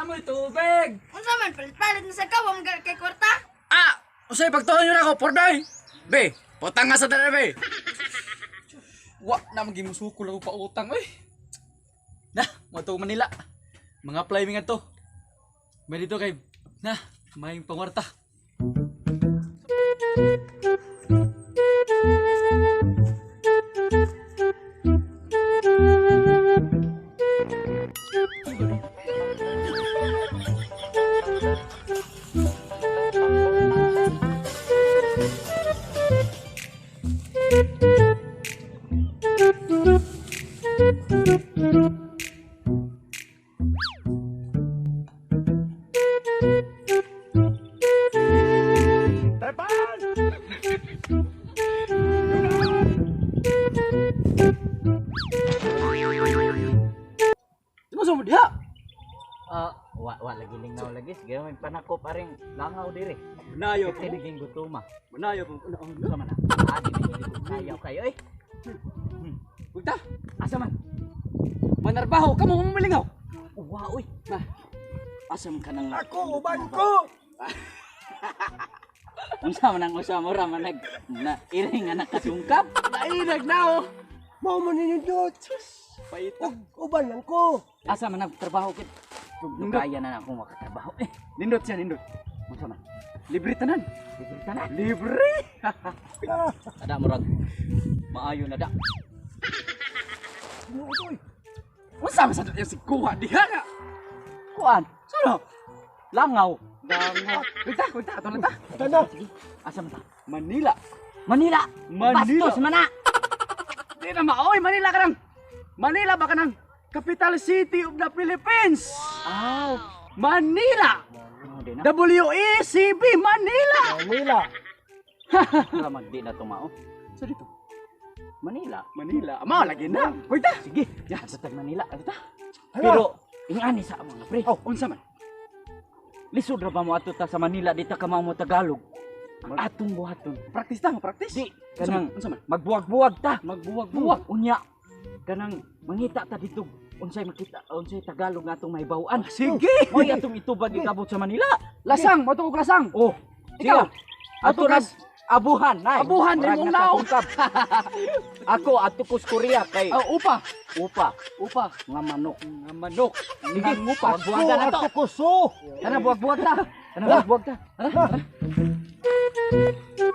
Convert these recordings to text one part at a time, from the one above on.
Namoy tubig. Unsa man palit-palit na sa ka, wa man kay kwarta. Ah, usay pagtuon yun ako, porday. Be, putang nga sa dere, be. Wa na magimusukol ako pautang oy. Na, mo to Manila. Mga apply mi nga to. May dito kay na, may pangwarta. Di mo sa mo diha. Ah, wa wa lagi lingaw lagi. Sige, may panakop aring langaw diri. Manayo Kasi naging gutuma. Manayo po. Ano? Unsa man ah? Ah, di di ko kayaw kayo eh. Wag ta. Asa man? Manarbaho kamo mo malingaw. Wa oy. Na. Asa man ka nang Ako, uban ko! Unsa man ang usa mo ra man nag na iring nga nakasungkap? Nainag na oh. Mao man ninindot. Paita. Ug uban lang ko. Asa man nagtrabaho kit? Kaya na na akong makatrabaho eh. Nindot siya, nindot. Unsa man? Libre tanan. Libre tanan. Libre. Ada murag maayo na da. Unsa man sa yung sikuha diha nga? Kuan, Sino? langaw. Langaw. Wag ta, wag ta, ato na ta. Tana, Asa man ta? Manila. Manila. Manila. Bastos man na. Di na maoy, Manila ka nang. Manila ba ka nang? Capital City of the Philippines. Ah, Manila. oh, di na. WECB Manila. Manila. Wala magdi na tumao. So dito, Manila. Manila. Mao lagi na. Wag ta. Sige, ato tag Manila. Ato ta. Pero ingani sa mga pre. Oh, unsa man? Lisod ra ba mo ato ta sa Manila di ta ka mo Tagalog. Ang atong buhaton. Practice ta, practice. Di Unsa man? kanang Unsa man? magbuwag-buwag ta. Magbuwag-buwag. Unya kanang mangita ta dito unsay makita unsay Tagalog nga atong mahibaw-an. Sige. Moy atong itubag ikabot sa Manila. Lasang, mo og lasang. Oh, Ikaw. Ato Ato na abuhan nay. Abuhan, Murag imong naong. nakasungkab. Ako ato ko sa Korea kay Oh, upa. upa Upa. nga manok. Nga manok. Sige, Nga ngupa. buwag-buwagan na to. Ato ko so. Tara buwag-buwag ta. Tara buwag-buwag ta. Tara. Tara.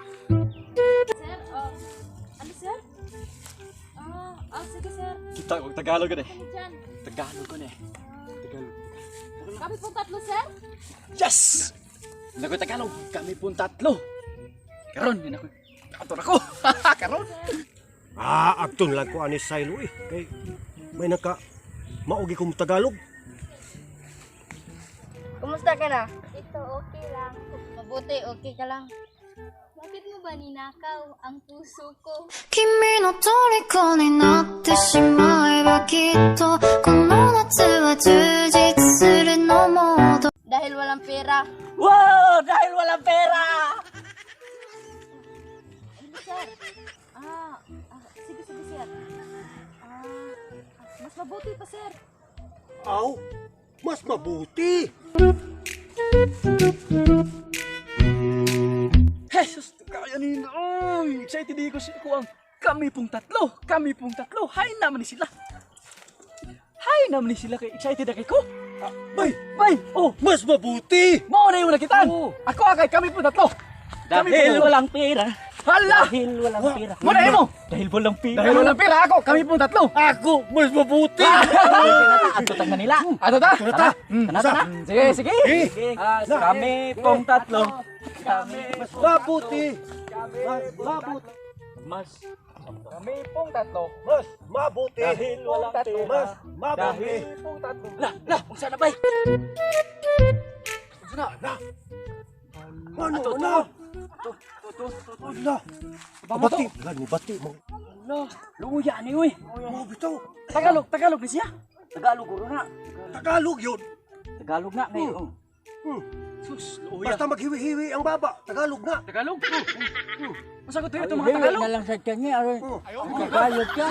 Sir, oh, ano sir? Ah, ah, sige sir. Kita og Tagalog gud eh. Ano dyan? Tagalog ko eh. Tagalog. Kami pong tatlo, sir? Yes! Nakoy Tagalog, kami pong tatlo. Karon, yun ako. Ato na ko. Karon. Ah, agton lang ko ani silo eh. Kay may naka maugi kong Tagalog. Kumusta ka na? Ito, okay lang. Mabuti, okay ka lang. Bakit mo ba ninakaw ang puso ko? 君の虜になってしまえばきっとこの夏は充実するのもっと Dahil walang pera. Wow, dahil walang pera. Ano sir? Ah, ah, sige, sige sir. Ah, ah, mas mabuti pa sir. Aw, mas mabuti. Jesus, kaya nino. Oy, excited di ko sa ko ang kami pong tatlo. Kami pong tatlo. Hay naman ni sila. Hay naman ni sila kay excited na kay ko. Ah, Bay, Bay, oh, mas mabuti. mao na yung nakitaan. Ako akay kami pong tatlo. Kami Dahil pong- walang pera. Hala! Dahil walang pera. Mo na imo. Dahil walang pera. Dahil walang pera ako, kami pong tatlo. Ako, mas mabuti. Ato tag Manila. Ato ta? Tara ta. Tara tara. Sige, sige. Eh, Sige. Kami pong tatlo. Kami mas mabuti. Mas mabuti. mas Kami pong tatlo. Mas mabuti. Dahil walang pera. Mas mabuti. Dahil pong tatlo. La, la, unsa na bay? Unsa na? Na. Ano na? To, to, to, to. Na. Baba to. Bati, lagi bati mo. Ala. Luya ni uy. Mo bitaw. Tagalog, Tagalog ni siya. Tagalog guro na. Tagalog yun. Tagalog na ngayon. Sus, luya. Basta maghiwi-hiwi ang baba, Tagalog na. Tagalog. Masagot tayo itong mga Tagalog. Na lang sa tiyan niya aron. Tagalog ka.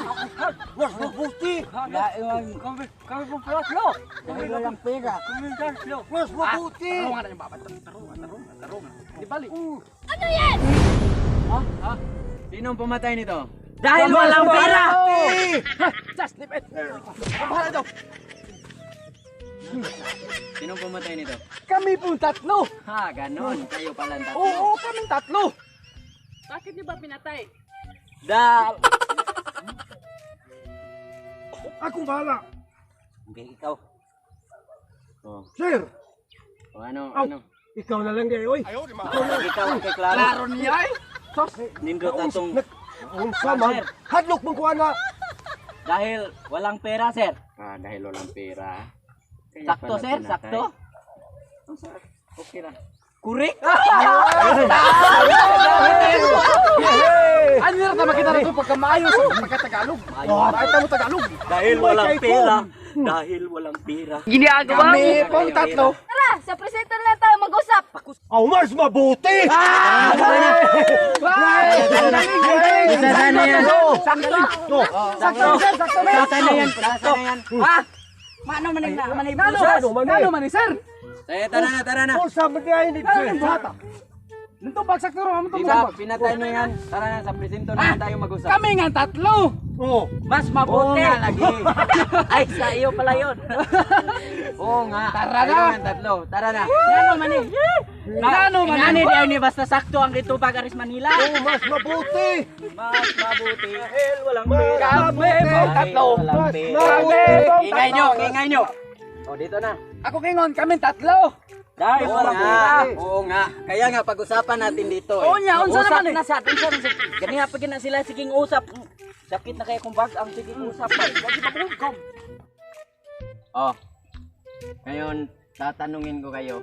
Mas mabuti. Lain Kami, kami pong tatlo. Dahil walang pera. Kami tatlo. Mas mabuti. Tarungan na yung baba. Tarungan, tarungan, tarungan. Di bali. Ano yan? Ha? Sinong pumatay nito? Dahil walang pera. Just leave it. Ang bahala daw. Sinong pumatay nito? Kami pong tatlo. Ha, ganon. Kayo pala ang tatlo. Oo, kaming tatlo. Bakit niyo ba pinatay? Da. Akong bahala. Okay, ikaw. Oh, Sir, oh ano, Aw. ano? Ikaw na lang gay, oy. Ikaw ang kay Klaro. Klaro niya eh. Sos. Nindot atong Unsa man? Hadlok mong kuha na. Dahil walang pera, sir. Ah, dahil walang pera. Kaya Sakto, pala sir, pinatay. sakto. Okay na. Kurik. Ano na tama kita na ito pagka maayos at pagka Tagalog. Bakit mo Tagalog? Dahil walang pera. Dahil walang pera. Kami pong tatlo. Tara, sa presenter lang tayo mag-usap. Aw, mas mabuti. Sana yan. Sakto. Sakto, sir. Sakto, sir. Sana yan. Sakto na yan. Ha? Mano man na man Nano, Nano man eh. nano man eh, sir. Eh, tara na, tara na. Unsa man day ni Nano sir? yung buhata. Nito bagsak na ro, Di ba, pinatay mo yan. Tara na, sa presinto na tayo mag-usap. Kami nga tatlo. Oh, Mas mabuti. Oo nga, lagi. Ay, sa iyo pala yun. Oo nga. Tara Kayo na. nga ang tatlo. Tara na. Nano man eh. Nano man eh. Nani di ay ni basta sakto ang itubag aris Manila. oh, mas mabuti. Mas mabuti. Dahil walang Mas Kami pong tatlo. Walang Mas pera. Kami pong Ingay nyo, tatlo. ingay nyo. O, dito na. Ako kingon, kami tatlo. Dahil Oo walang nga. pera. Oo nga. Kaya nga pag-usapan natin dito eh. Oo niya, unsa Usap naman eh. na sa atin sir. Ganiha pa gina sila siging usap. Sakit na kayo kung bag ang siging usap. Oh. Ngayon, tatanungin ko kayo.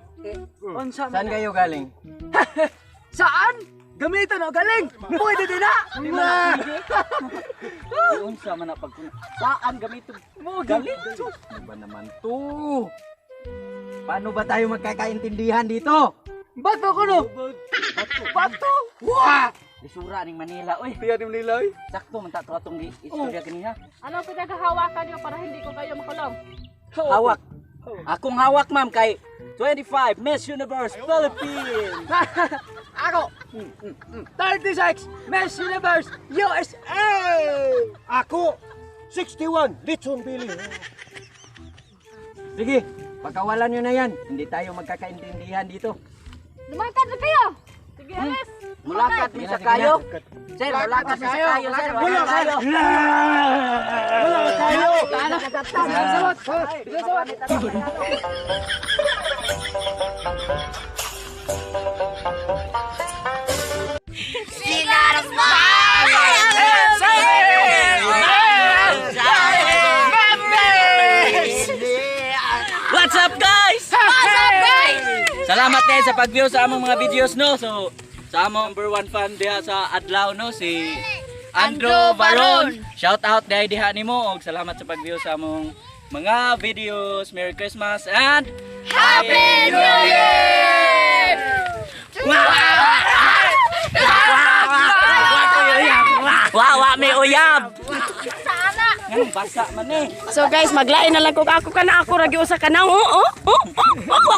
Unsa man. Saan kayo galing? Saan? Gamitan o galing. Pwede din na. Di man na pwede. Di unsa man na pag Saan gamiton? Mo galing. Ano ba naman to? Paano ba tayo magkakaintindihan dito? Bato ko no. Bato. Wah! Lisura ning Manila oy. Tiyan ni Manila oy. Sakto man ta to atong istorya ganiha. Ano pinaghahawakan niyo para hindi ko kayo makulong? Hawak. Akong hawak ma'am kay 25 Miss Universe Philippines. Ako. 36 Miss Universe USA. Ako 61 Litson Billy. Sige, pagkawalan nyo na yan. Hindi tayo magkakaintindihan dito. Lumakad na kayo. Sige, alis! Mulakat mi sa kayo. Sir, mulakat mi sa kayo, sir. Wala kayo. Wala tayo. Salamat. Salamat. What's up guys? What's up guys? Salamat kayo sa pag-view sa among mga videos no. So sa among number one fan diha sa Adlaw no si Andrew Baron. Shout out dahil diha nimo og salamat sa pag-view sa among mga videos. Merry Christmas and Happy New Year! Wawa may uyab. Sana. Nganong basa man eh. So guys, maglain na lang ko ako kana ako ra gyud usa ka na. Oo, oo, oo, oo, oo, oo.